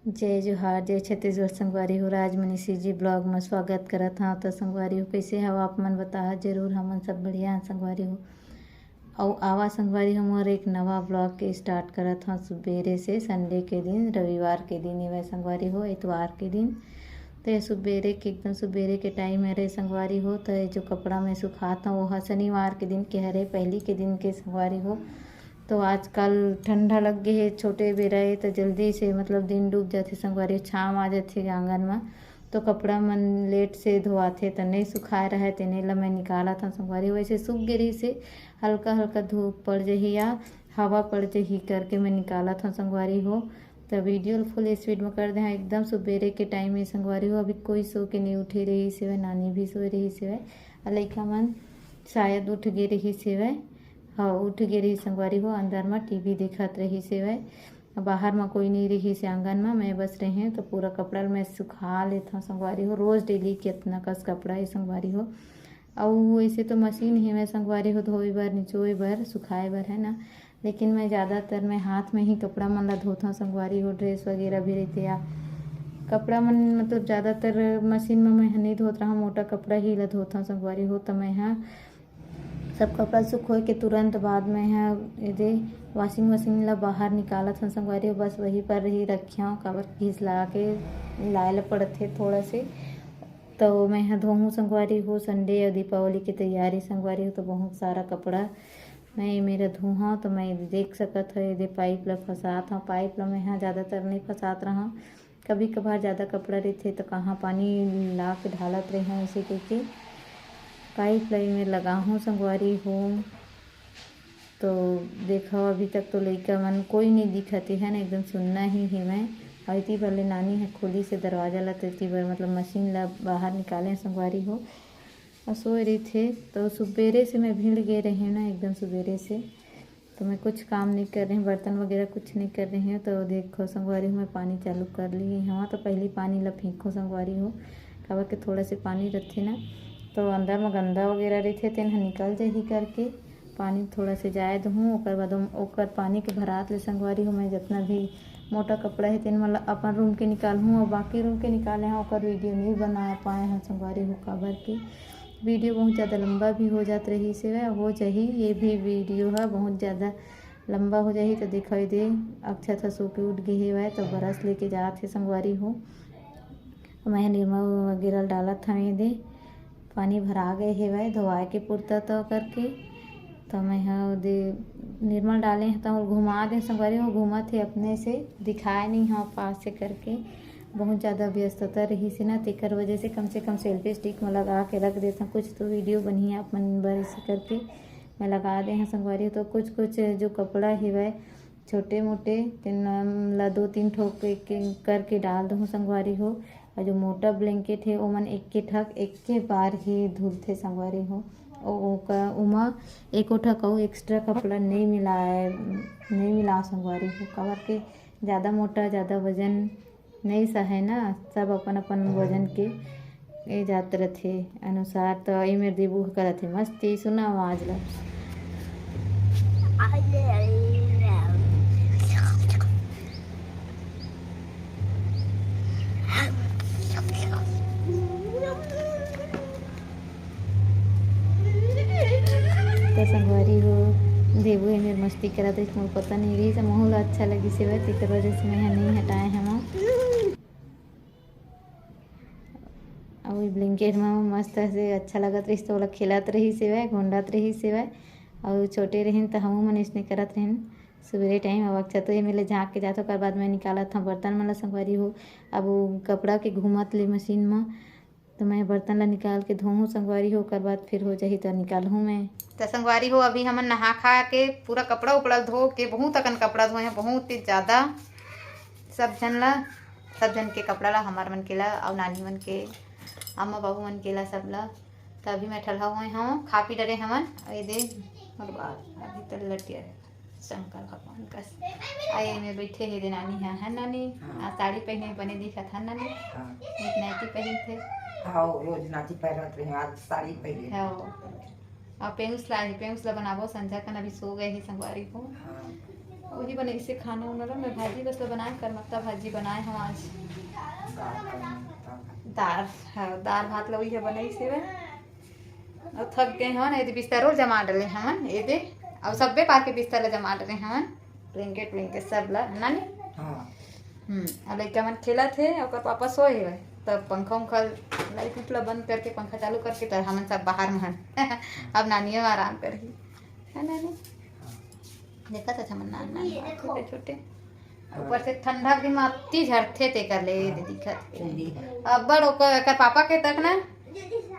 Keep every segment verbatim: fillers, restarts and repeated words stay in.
जय जोहार, जय छत्तीसगढ़ संगवारी हो। राजमनीषी जी vlog में स्वागत करत हव। तो संगवारी हो, कैसे हव आप मन, बताहा जरूर। हमन सब बढ़िया हन संगवारी हो। अउ आवा संगवारी हो, मोर एक नवा vlog के start करत हव सुबेरे से। Sunday के दिन, रविवार के दिन एवय संगवारी हो, इतवार के दिन। तो ये सुबेरे के, एकदम सुबेरे के time हरे संगवारी हो। तो ये जो कपड़ा मैं सुखात हव, वो ह शनिवार के दिन के हरे, पहली के दिन के संगवारी हो। तो आजकल ठंडा लग गे हे, छोटे बेरा हे, तो जल्दी से मतलब दिन डूब जाथे संगवारी, छाँव आ जाथे आंगन म। तो कपड़ा मन late से धोआथे, तो नहीं सुखाए रहय, तेने ल मैं निकालत हव संगवारी। वैसे सूख गे रहिस हे, हल्का हल्का धूप पड़ जही या हवा पड़ जही करके मैं निकालत हव संगवारी हो। तो video ल full speed में कर दे हव। एकदम सुबेरे के time हे संगवारी हो, अभी कोई सो के नहीं उठे रहिस हेवय, नानी भी सोए रहिस हेवय, अउ लइका मन शायद उठ गे रहिस हेवय। हाँ, उठ गे रहिस संगवारी हो, अंदर म टीवी देखत रहिस हेवय। बाहर म कोई नइ रहिस हे आंगन म, मैं बस रहें, तो पूरा कपड़ा ल मैं सुखा लेथव संगवारी हो। रोज daily के अतना कस कपड़ा हे संगवारी हो। अउ ऐसे तो मशीन हेवय संगवारी हो, धोए बर, निचोए बर, सुखाए बर, है ना। लेकिन मैं ज़्यादातर मैं हाथ में ही कपड़ा मन ला धोथव संगवारी हो। Dress वगैरह भी रहिथे या कपड़ा मन, मतलब ज़्यादातर मशीन में मैं ह नइ धोत रहव, मोटा कपड़ा ही ला धोथव संगवारी हो। त मैं ह सब कपड़ा सुखोए के तुरंत बाद मैं ह एदे washing machine ला बाहर निकालत हव संगवारी हो। बस वही पर ही रखे हव, काबर घिसला के लाए ला पड़थे थोड़ा से। तो मैं ह धोहूँ संगवारी हो, Sunday अउ दीपावली के तैयारी संगवारी हो, तो बहुत सारा कपड़ा मैं ए मेरा धोहव। तो मैं देख सकत हव, एदे pipe ला फंसात हव। Pipe ला मैं ह ज़्यादातर नइ फंसात रहव, कभी कभार ज़्यादा कपड़ा रहिथे तो कहाँ पानी ला के ढालत रहिहूँ, ऐसे कहिके pipe ला ए मेर लगाहूँ संगवारी हो। तो देखव, अभी तक तो लइका मन कोई नइ दिखत हे, है ना, एकदम सुन्ना ही हेवय। अउ इती बर ले नानी ह खोलिस हे दरवाजा ला, तो इती बर मतलब मशीन ला बाहर निकाले संगवारी हो। अउ सोए रहिथे, तो सुबेरे से मैं भिड़ गे रहें ना, एकदम सुबेरे से। तो मैं कुछ काम नइ कर रहें, बर्तन वगैरह कुछ नइ कर रहें। तो देखव संगवारी हो, मैं पानी चालू कर लिए हव। तो पहली पानी ला फेंकहूँ संगवारी हो, काबर के थोड़ा से पानी रहिथे ना, तो अंदर म गंदा वगैरह रहिथे, तेन ह निकल जाही करके पानी थोड़ा से जाए दूहूँ। ओकर बाद ओम-, ओकर पानी के भरात ले संगवारी हो, मैं जतना भी मोटा कपड़ा हे, तेन मन ला अपन room के निकालहूँ, अउ बाकी room के निकाले हव, ओकर video नइ बना पाए हव संगवारी हो, काबर के video बहुत ज़्यादा लंबा भी हो जात रहिस हेवय, हो जाही, ये भी video ह बहुत ज़्यादा लंबा हो जाही। तो देखव एदे, अक्षत ह सो के उठ गे हेवय, तो brush लेके जात हे संगवारी हो। मैं ह निरमा वगैरह डालत हव एदे, पानी भरा गे हेवय, धोवाए के पुरता तो करके। तो मैं ह ओदे निरमा डाले हव, तो घुमा दे संगवारी हो, घूमत हे अपने से, दिखाए नइ हव पास से करके। बहुत ज़्यादा व्यस्तता रहिस हे ना, तेकर वजह से कम से कम selfie stick में लगा के रख देथव, कुछ तो video बनही आप मन बर, ऐसे करके मैं लगा दे हव संगवारी हो। तो कुछ कुछ जो कपड़ा हेवय छोटे मोटे, तेन ला दो तीन ठोक एक, एक करके डाल दूहूँ संगवारी हो। अउ जो मोटा blanket हे, ओमन एके ठक एके बार ही धुलथे संगवारी हो। ओ, ओकर, ओमा एको ठक अउ extra कपड़ा नइ मिलाए, नइ मिलाव संगवारी हो, काबर के ज़्यादा मोटा, ज़्यादा वजन नइ सहय ना, सब अपन अपन वजन के ए जात रथे अनुसार। तो ए मेर देबू ह करत हे मस्ती, सुना आवाज ला। तो संगवारी हो, देबू ए मेर मस्ती करत रहिस, मोर पता नइ रहिस, महू ला अच्छा लगिस हेवय, तेकर वजह से मैं ह नइ हटाए हवं। अउ ए blanket म मस्त से अच्छा लगत रहिस, तो ओला खेलत रहिस हेवय, गोंडत रहिस हेवय। अउ छोटे रहिन, त हमू मन अइसने करत रहिन। सुबेरे time अब अक्षत तो ए मेर ले झांक के जात, ओकर बाद मैं निकालत हंव बर्तन मन ला संगवारी हो। अब वो कपड़ा के घूमत ले मशीन म, तो मैं बर्तन ला निकाल के धोहूँ संगवारी हो, ओकर बाद फिर हो जाही त निकालहूँ मैं। त संगवारी हो, अभी हमन नहा खा के पूरा कपड़ा उपड़ा धो के, बहुत अकन कपड़ा धोए हैं, बहुत ही ज्यादा। सब झन ला, सब झन के कपड़ा ला, हमार मन के ला, अउ नानी मन के, अम्मा बाबू मन के ला, सब ला। त अभी मैं ठलहा होए हंव, खा पी डरे हमन। ए दे, मोर बाल अभी तक लटिया हे। शंकर भगवान कस। आ, ए में बैठे हे दे नानी ह, है नानी? हाँ। आ, साड़ी पहने बने दिखत है नानी? हाँ। एक नाइटी पहनथे। हाँ, वो रोज नाइटी पहनत रहे, आज साड़ी पहने। हाँ। आ, पेउस ला, पेउस ला बनाबो, संझा कन अभी सो गए हे संगवारी हो। हाँ। वही बनाइसे खाना उना ला। मैं भाजी बस ला बनाए, करमत्ता भाजी बनाए हम आज। दार, हाँ, दार भात ला वही बनाइसे मैं। अब थक गए हवन, ये दे बिस्तर और जमा डले हवन, ये दे, अब सब्बे पाके बिस्तर ला जमा डले हवन, blanket blanket सब ला, नानी? हाँ। हम्म, अब लइका मन खेलत हे, ओकर पापा सोए हे, तब पंखा उंखा, light उट ला बंद करके, पंखा चालू करके, तब हमन सब बाहर में हन। अब नानियो आराम करही, है नानी? हाँ। देखत हस हमर नान नान ये बात देखो। छोटे छोटे। हाँ। ऊपर से ठंडा के दिन में अति झरथे तेकर ले, ये हाँ। दिखत हे। चुंदी है। अब्बड़ ओकर, एकर पापा के तक ना,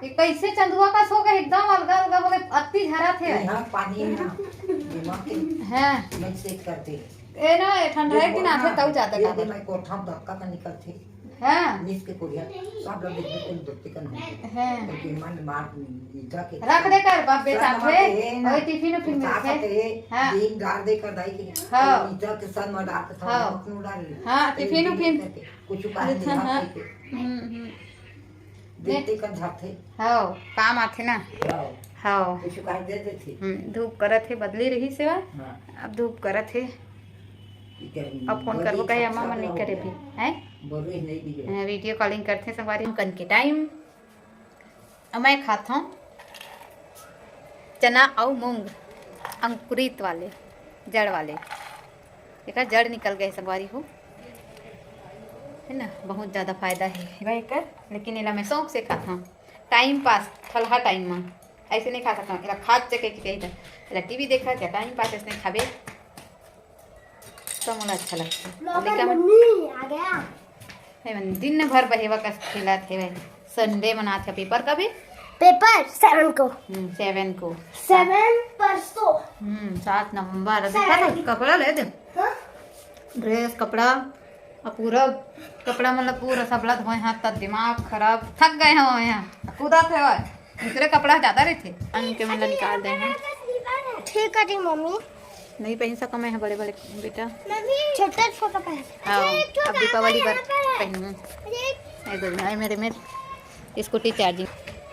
ये कैसे चंदुआ कस हो गए, एकदम अलगा अलगा हो गए, अति झरत हे। यहाँ पानी है ना, दिमाग के हाँ। Mix करते। ए ना, ये ठंडा के दिन आथे, तब जादा ये काबर। मैं कोठा में धक्का का निकलते। हाँ। नीस के कोरिया, सब लोग देखते, कोई देखते का नहीं। हाँ। लेकिन मन मार ईटा के रख दे कर, बाप बेटा सब थे, मारते हैं ना, ओए टिफिन उफिन उठा मिलते। सकते हैं, हाँ। दिन गाड़ दे कर दाई के, हाँ। ईटा के सन में डाल के सब हाँ। नमक नून डाल ले। हाँ, तो टिफिन ये उफिन। करके, कुछ उपाय नहीं हाँ, हाँ। हाथ के। हम्म, हम्म। देखते कर जाते। हाँ, काम आथे ना। हाँ। हाँ। कुछ उपाय दे देते। हम्म, धूप करत हे, बदली रहिसे वा। हाँ। अब धूप करत हे। अब फोन करबो कहे, अम्मा मन नहीं करे भी, हैं? हाँ, video calling करथे संगवारी। कन के time, अब मैं खात हूँ चना अउ मूंग, अंकुरित वाले, जड़ वाले। एकर जड़ निकल गए संगवारी हो, है ना, बहुत ज़्यादा फायदा है भाई एकर। लेकिन एला मैं शौक से खात हूँ, time pass, ठलहा time में। ऐसे नहीं खा सकता हूँ, एला खात चके के कही था, एला टीवी देखा क्या, time pass ऐसे खाबे। तो मोला अच्छा लगता है। लौकर लइका मन मम्मी आ गया। हे मन दिन भर बहेवा कस खेलत हे भाई। Sunday मनात हे paper कभी? Paper seven को। हम्म, seven को। Seven परसों। हम्म, सात नवंबर। देखा तो कपड़ा ले दे। हाँ? Dress, कपड़ा, और पूरा कपड़ा मतलब पूरा सबला धोए हाथ तक दिमाग खराब, थक गए हो यहाँ। कूदा थे भाई। दूसरे कपड़ा ज्यादा रहिथे। उनके मन ला निकाल दे हैं। ठीक है जी मम्मी। नहीं पहन सका मैं, बड़े बड़े बेटा। मम्मी, छोटा छोटा पहन। हाँ, अरे, एक ठो अब दीपावली बार पर है। पहनूँ। अरे, एक ऐ दो, हाय मेरे, मेरे scooty charging।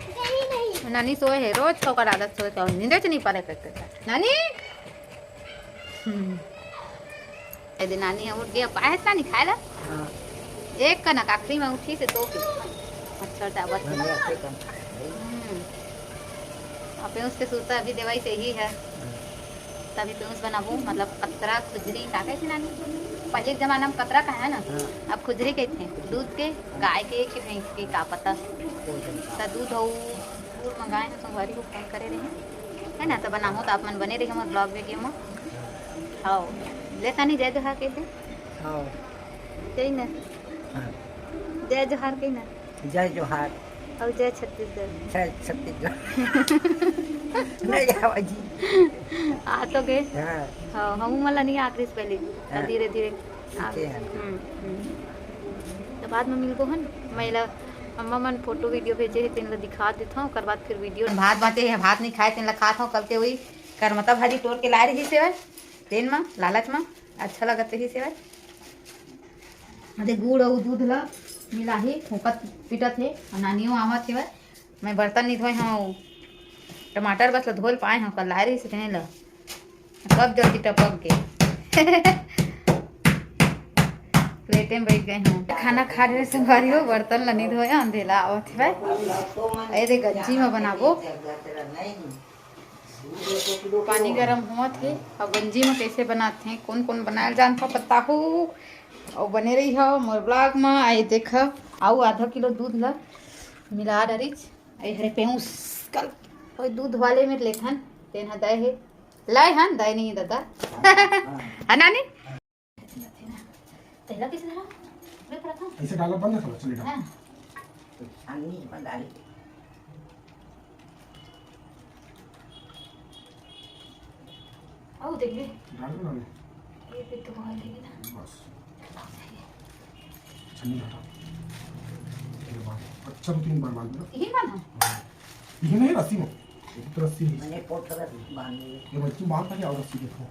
नहीं, नहीं। नानी सोए है, रोज का ओकर आदत सोए का, नींदे से नहीं पारे करके। नानी? हम्म। ए दे नानी ह उठ गे, अब काहे इतना नहीं खाए ला? हाँ। एक कनक आखिरी में उठी से तो के। अच्छा, चावल। हाँ, मैं आखिरी कनक खाए। हम्म। अब पेउस के सुरता अभी देवाई से ही है। हाँ। तभी पेउस बनाबो, मतलब कतरा खुजरी, का कहे थे नानी? पहले के जमाना में कतरा कहा है ना? हाँ। अब खुजरी कहते हैं। दूध के, गाय के, कि भैंस के, का पता। कोई नहीं। त दूध हो, गुड़ मंगाए हैं, संगवारी को फोन करे रहे। है ना, त बनाबो, त आप मन बने रहिए हमर vlog video में। हाँ, ले तानी जय जोहार कह दे। हाँ। कही ना। हाँ। जय जोहार कही ना। जय जोहार। और जय छत्तीसगढ़। जय छत्तीसगढ़। नहीं आवा जी। आ तो गए। हाँ। हाँ, हम मला नहीं आखिरी से पहले। हाँ। धीरे धीरे। सीखे हैं। हम्म, हम्म। तो बाद में मिलबो हन। महिला अम्मा मन photo video भेजे हे, तेन ला दिखा देथव, ओकर बाद फिर video। भात बांचे हे, भात नहीं खाए, तेन ला खात हव, कल के वही करमता भाजी टोर के लाए रहिस हेवय, तेन म लालच म अच्छा लगत रहिस हेवय। अरे गुड़ अउ दूध ला मिलाही, फोकत पीटत हे, अउ नानियो आवत हेवय। मैं बर्तन नहीं धोए हव, टमाटर बस ला धोल पाए हव, कल लाए रहिस तेन ला, कब जल्दी टपक गे। प्लेटे में बैठ गए हूँ। खाना खा रहे संगवारी हो, बर्तन ल नहीं धोए, अंधेला आवत हे। ए दे गंजी में बनाबो। पानी गरम होवत हे। अब गंजी में कैसे बनाथे, कौन कौन बनाए ल जानथव बताहू। अउ बने रही हो मोर vlog में। आई देख, अउ आधा किलो दूध ल मिला डरिच। ए हरे पेउस कल ओए दूध वाले में लेथन, तेन ह दय हे। लाए हन, दय नहीं दादा। है नानी? तेला कैसे धरा? मैं पड़ा था। ऐसे डाला बंद है, थोड़ा चलेगा। हाँ। छाननी में डाल दे। आओ देख ले। डाल दो ना। ये पे तो बाहर लेगी ना। बस। छन्नी हटा। ये बांध। अच्छा, दो तीन बार बांध लो। यही बांधा? हाँ। यही नहीं, रस्सी में। ये तो रस्सी है। मैंने पोटला बांध ली। ये बच्ची बांध था क्या? और रस्सी देखो।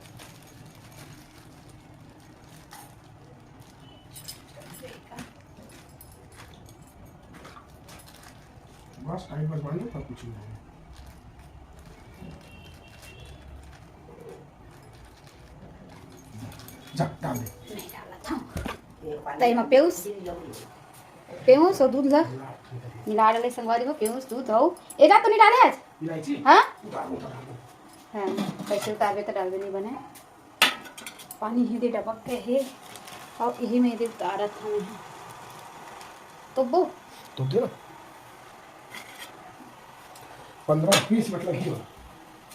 बस टाइट बस बांध लो, तब कुछ नहीं है। डाल दे। नहीं डालत हँव। त एमा पेउस, पेउस अउ दूध ला मिला डाले संगवारी हो, पेउस, दूध अउ एजा तो नहीं डाले आज। इलायची? हाँ? उतार, उतार, उतार। हाँ, कैसे उतारबे त डालबे नहीं बने। पानी ही दे डबक के हे, अउ यही में दे उतारत हँव। तो वो तो दे ना। पन्द्रह बीस मिनट लगी हो।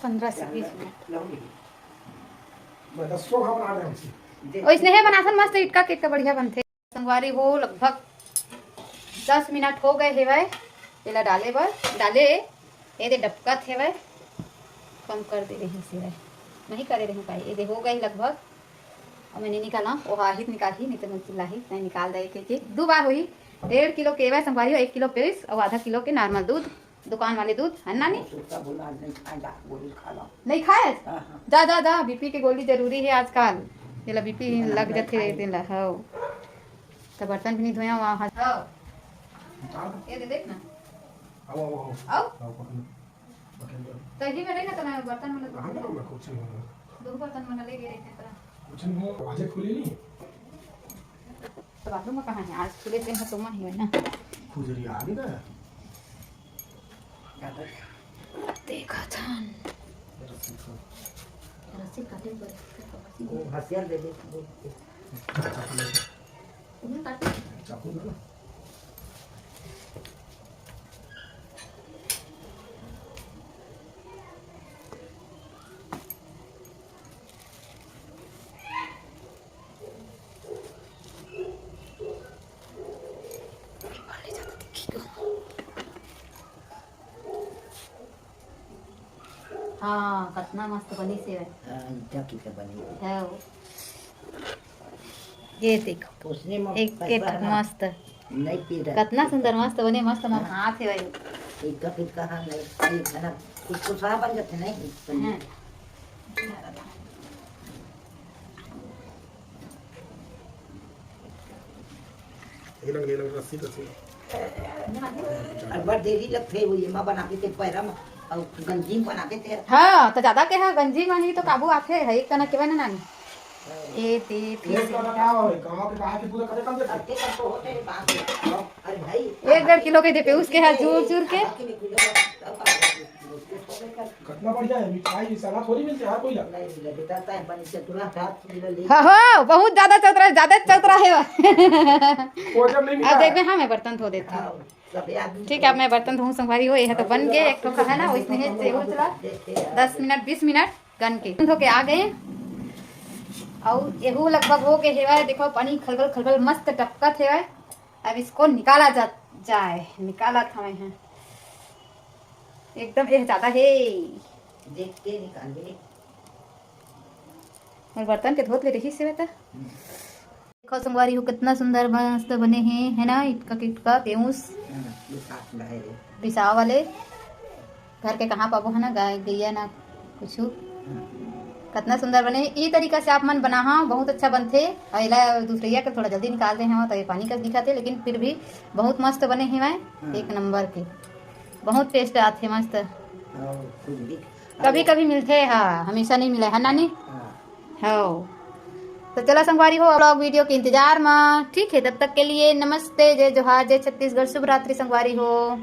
पन्द्रह से बीस मिनट। मैं दस सौ का बना रहे हैं उसे। ओइसने हे बनाथन, मस्त इटका के इटका बढ़िया बनथे। संगवारी हो, लगभग दस मिनट हो गए हेवय एला डाले बर। डाले, ए दे डबकत हेवय, कम कर दे रही से, नहीं करे रही पाई। ए दे हो गए लगभग, अब मैं नहीं निकाला, वो आहित निकालही, नहीं तो मैं चिल्लाही, नहीं निकाल दे के, के दो बार हुई। डेढ़ किलो के हेवय संगवारी हो, एक किलो पेरिस और आधा किलो के नॉर्मल दूध, दुकान वाले दूध है नानी। सुक्का बोला, आज नहीं खाए, जा गोली खा लो। नहीं खाए? हाँ, हाँ। जा, जा, जा, बीपी के गोली जरूरी है आजकल। जेला बीपी लग जाथे एक दिन ला, हव। त बर्तन भी नहीं धोया हुआ हाथ। हव। ये दे देख ना। आओ, आओ, आओ। आओ। आओ, पकड़ लो। पकड़ लो। तही में रही ना, तो मैं बर्तन में हाँ, ना, मैं कुछ नहीं बोला। दो बर्तन में ले गए थे तरह। कुछ नहीं बोला, आवाजें खुली नहीं। तो बाथरूम में कहाँ है? आज खुले से तो मन ही है ना। खुजरी आ गई ना। देखा था। रस्सी काटे पर। वो हसिया दे दे। तुम्हें काटे। चाकू दे ना। हाँ, कतना मस्त बनिस हे। हाँ, ईटा की तो बनी हुई। है वो। ये देखो, उसने म-, एक पैसा केट है ना, मस्त। नहीं पी रहा। कतना सुंदर, मस्त बने, मस्त मोर हाँ। हाथ है भाई। ईटा की तो कहाँ नहीं, ये है ना, कुछ कुछ आ बन जाते नहीं, हाँ। ये लग, ये लग, रस्सी, रस्सी। अब्बड़ देरी लगथे, वो एमा बनाबे ते पैरा म, अउ गंजी म बनाबे ते। हाँ, त जादा के हा गंजी म ही तो काबू आथे, है एक तना केवय ना नानी। ए ते फिर एक तना का होय, गाँव के बाहर के पूरा करे कम देथे। करते कर तो होते हैं बात। अरे भाई, एक डेढ़ किलो के दे पेउस के हा चूर चूर के। आधा किलो, किलो, तब का कतना बढ़िया है, मिठाई सलाह थोड़ी मिलती है हर कोई ला। नहीं मिला बेटा, ताए बनी चतुरा हाथ मिला ले। हाँ, हो, बहुत ज्यादा चौतरा, ज्यादा चौतरा है। वो जब नहीं मिला अब देख है। बे, हाँ, मैं बर्तन धो देती हूँ। हाँ, सबे आदमी ठीक है, अब मैं बर्तन धोऊँ संगवारी हो, यह तो बन गए, एक ठो का है ना, वैसने है, सेव चला, दस मिनट, बीस मिनट गन के धो के आ गए। और एहू लगभग हो गए हेवय, देखो पानी खलबल खलबल मस्त टपकत हेवय। अब इसको निकाला जा, जाए, निकालत हवे हैं। एकदम ये ज्यादा है। देख के निकाल दे। और बर्तन के धोत ले रही से बेटा। हम्म। देखो संगवारी हो, कितना सुंदर मस्त बने हैं, है ना? इटका के इटका पेउस। हम्म, ये साथ में है। पिसाव वाले। घर के कहाँ पाबो, है ना? गाय, गैया ना कुछु। हम्म। कतना सुंदर बने। ई तरीका से आप मन बनाहा, बहुत अच्छा बनथे। और एला दूसरैया के थोड़ा जल्दी निकाल दे हवा, तो ये पानी कस दिखत हे, लेकिन फिर भी बहुत मस्त बने हेवय, हाँ। एक नंबर के। बहुत टेस्ट आथे, मस्त। और कुछ भी कभी कभी मिलथे, हाँ, हमेशा नहीं मिले, है नानी? हाँ। हो। तो चला संगवारी हो, vlog video के इंतजार में, ठीक है? तब तक के लिए नमस्ते, जय जोहार, जय छत्तीसगढ़, शुभ रात्रि संगवारी हो।